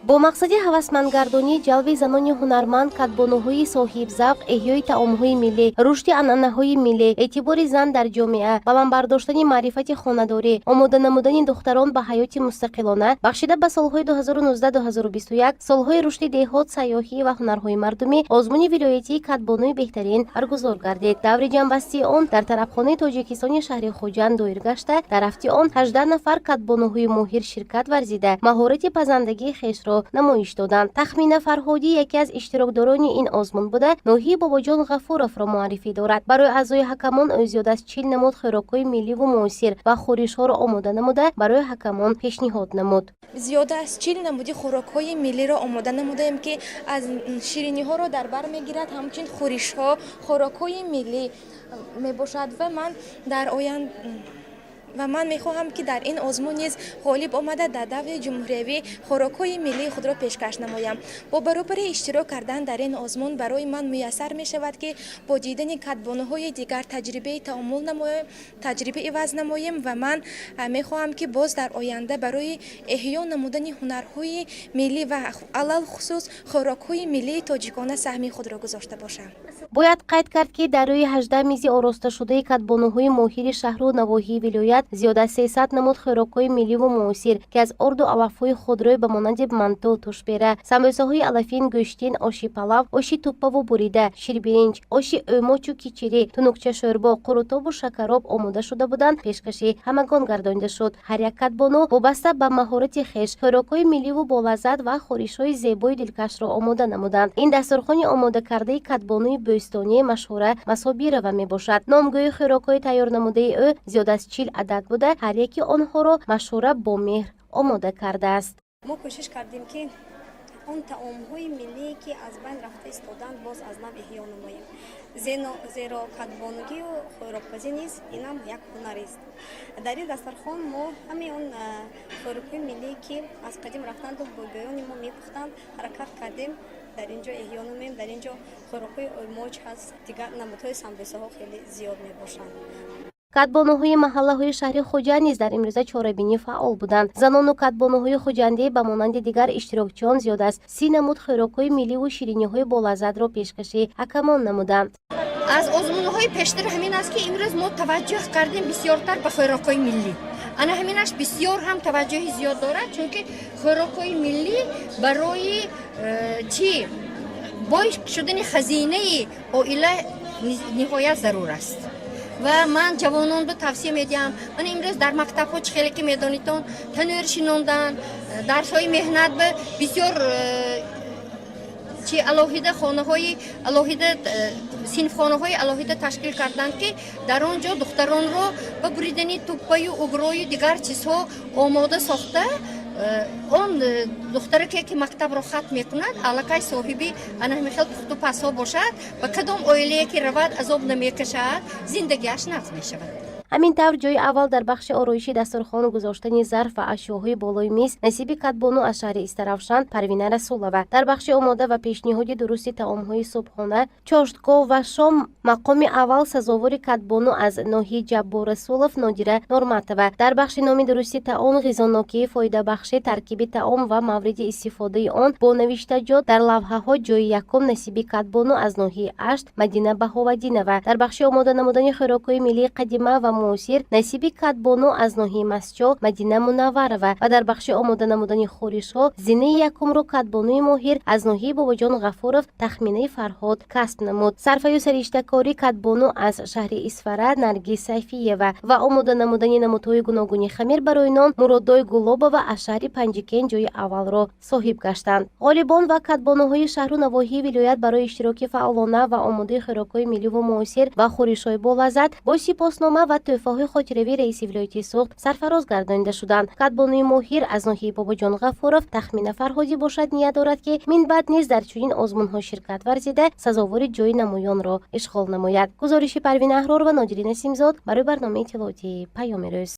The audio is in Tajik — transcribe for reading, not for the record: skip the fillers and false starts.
Бо мақсади ҳавасмандгардонӣ, ҷалби занони ҳунарманд, кадбонуҳои соҳибзавқ, эҳёи таомҳои миллӣ, рушди анъанаҳои миллӣ, эътибори зан дар ҷомеа, баланд бардоштани маърифати хонадорӣ, омода намудани духтарон ба ҳаёти мустақилона, бахшида ба солҳои 2019-2021, солҳои рушди деҳот, сайёҳӣ ва ҳунарҳои мардумӣ, озмуни вилоятии «Кадбонуи беҳтарин» баргузор гардид. Даври ҷамъбастии он дар тарабхонаи Тоҷикистони шаҳри Хуҷанд доир гашта, дар рафти он 18 нафар кадбонуҳои моҳир ширкат варзида, маҳорати пазандагии хешро намоиш доданд. Тахмина Фарҳодӣ яке аз иштирокдорони ин озмун буда, ноҳияи Бобоҷон Ғафуровро муаррифӣ дорад. Барои аъзои ҳакамон ӯ зиёд аз 40 намуд хӯрокҳои милливу муосир ва хӯришҳоро омода намуда, барои ҳакамон пешниҳод намуд. Зиёда аз 40 намуди хӯрокҳои миллиро омода намудаем, ки аз шириниҳоро дар бар мегирад, ҳамчунин хӯришҳо, хӯрокҳои миллӣ мебошад ва ман дар оянд ва ман мехоҳам, ки дар ин озмун низ ғолиб омада, дар даври ҷумҳуриявӣ хӯрокҳои миллии худро пешкаш намоям. Бо баробари иштирок кардан дар ин озмун барои ман муяссар мешавад, ки бо дидани кадбонуҳои дигар таҷрибаи таомул намоем, таҷриба иваз намоем ва ман мехоҳам, ки боз дар оянда барои эҳё намудани ҳунарҳои миллӣ ва алалхусус хӯрокҳои миллии тоҷикона саҳми худро гузошта бошам. Бояд қайд кард, ки дар рӯи 18 мизи оросташудаи кадбонуҳои моҳири шаҳру навоҳии вилоят зиёд аз 300 намуд хӯрокҳои милливу муосир, ки аз орду алафҳои худрӯй ба монанди манту, тӯшбера, самбӯсаҳои алафин, гӯштин, оши палав, оши туппаву бурида, ширбиринҷ, оши ӯмочу кичирӣ, тунукча шӯрбо, қурутобу шакароб омода шуда буданд, пешкаши ҳамагон гардонида шуд. Ҳар як кадбону вобаста ба маҳорати хеш хӯрокҳои милливу болаззат ва хӯришҳои зебои дилкашро омода намуданд. Ин дастурхони омодакардаи кадбонуи бӯстонӣ Машҳура Масобирова мебошад. Номгӯи хӯрокҳои тайёрнамудаи ӯ зиёд аз 40 адад буда, ҳар яки онҳоро Машҳура бо меҳр омода кардааст. Мо кӯшиш кардем, ки он таомҳои миллие, ки аз байн рафта истоданд, боз аз нав эҳё намоем, зеро кадбонугию хӯрокпазӣ низ инам як ҳунарест. Дар ин дастархон мо ҳамаи он хӯрокҳои миллие, ки аз қадим рафтанду бобоёни мо мепухтанд, ҳаракат кардем, дар ин ҷо эҳё намоем. Дар ин ҷо хӯрокҳои оймоч ҳаст, дигар намудҳои самбӯсаҳо хеле зиёд мебошанд. Кадбонуҳои маҳаллаҳои шаҳри Хуҷанд низ дар имрӯза чорабинӣ фаъол буданд. Занону кадбонуҳои хуҷандӣ ба монанди дигар иштирокчиён зиёд аз 30 намуд хӯрокҳои милливу шириниҳои болаззатро пешкаши ҳакамон намуданд. Аз озмунҳои пештар ҳамин аст, ки имрӯз мо таваҷҷӯҳ кардем бисёртар ба хӯрокҳои миллӣ. Ана ҳаминаш бисёр ҳам таваҷҷӯҳи зиёд дорад, чунки хӯрокҳои миллӣ барои чӣ бой шудани хазинаи оила ниҳоят зарур аст. Ва ман ҷавононро тавсия медиҳам. Ман имрӯз дар мактабҳо, чӣ хеле ки медонитон, танӯр шинондан, дарсҳои меҳнат ба бисёр чи алоҳида, хонаҳои алоҳида, синфхонаҳои алоҳида ташкил карданд, ки дар он ҷо духтаронро ба буридани туппаю угрою дигар чизҳо омода сохта, он духтараке, ки мактабро хатм мекунад, аллакай соҳиби ана ҳамин хел пухту пазҳо бошад, ба кадом оилае ки равад, азоб намекашад, зиндагиаш нағз мешавад. Ҳамин тавр, ҷои аввал дар бахши ороиши дастурхон, гузоштани зарф ва ашёҳои болои миз насиби кадбону аз шаҳри Истаравшан Парвина Расулова, дар бахши омода ва пешниҳоди дурусти таомҳои субҳона, чоштгоҳ ва шом мақоми аввал сазовори кадбону аз ноҳияи Ҷаббор Расулов Нодира Норматова, дар бахши номи дурусти таом, ғизонокии фоидабахши, таркиби таом ва мавриди истифодаи он бо навиштаҷот дар лавҳаҳо ҷои якум насиби кадбону аз ноҳияи Ашт Мадина Баҳоваддинова, дар бахши омода намудани хӯрокҳои миллии қадима ва муосир насиби кадбону аз ноҳияи Мастчоҳ Мадина Мунавварова ва дар бахши омода намудани хӯришҳо зинаи якумро кадбонуи моҳир аз ноҳияи Бобоҷон Ғафуров Тахминаи Фарҳод касб намуд. Сарфаю сариштакорӣ кадбону аз шаҳри Исфара Наргиз Сайфиева ва омода намудани намудҳои гуногуни хамир барои нон Муродой Гулобова аз шаҳри Панҷикент ҷои аввалро соҳиб гаштанд. Ғолибон ва кадбонуҳои шаҳру навоҳии вилоят барои иштироки фаъолона ва омодаи хӯрокҳои милливу муосир ва хӯришҳои болаззат бо сипоснома ва тӯҳфаҳои хотиравии раиси вилояти Суғд сарфароз гардонида шуданд. Кадбонуи моҳир аз ноҳияи Бобоҷон Ғафуров Тахмина Фарҳодӣ бошад, ният дорад, ки минбаъд низ дар чунин озмунҳо ширкат варзида, сазовори ҷои намоёнро ишғол намояд. Гузориши Парвина Аҳрор ва Нодири Насимзод барои барномаи иттилоотии «Паёми рӯз».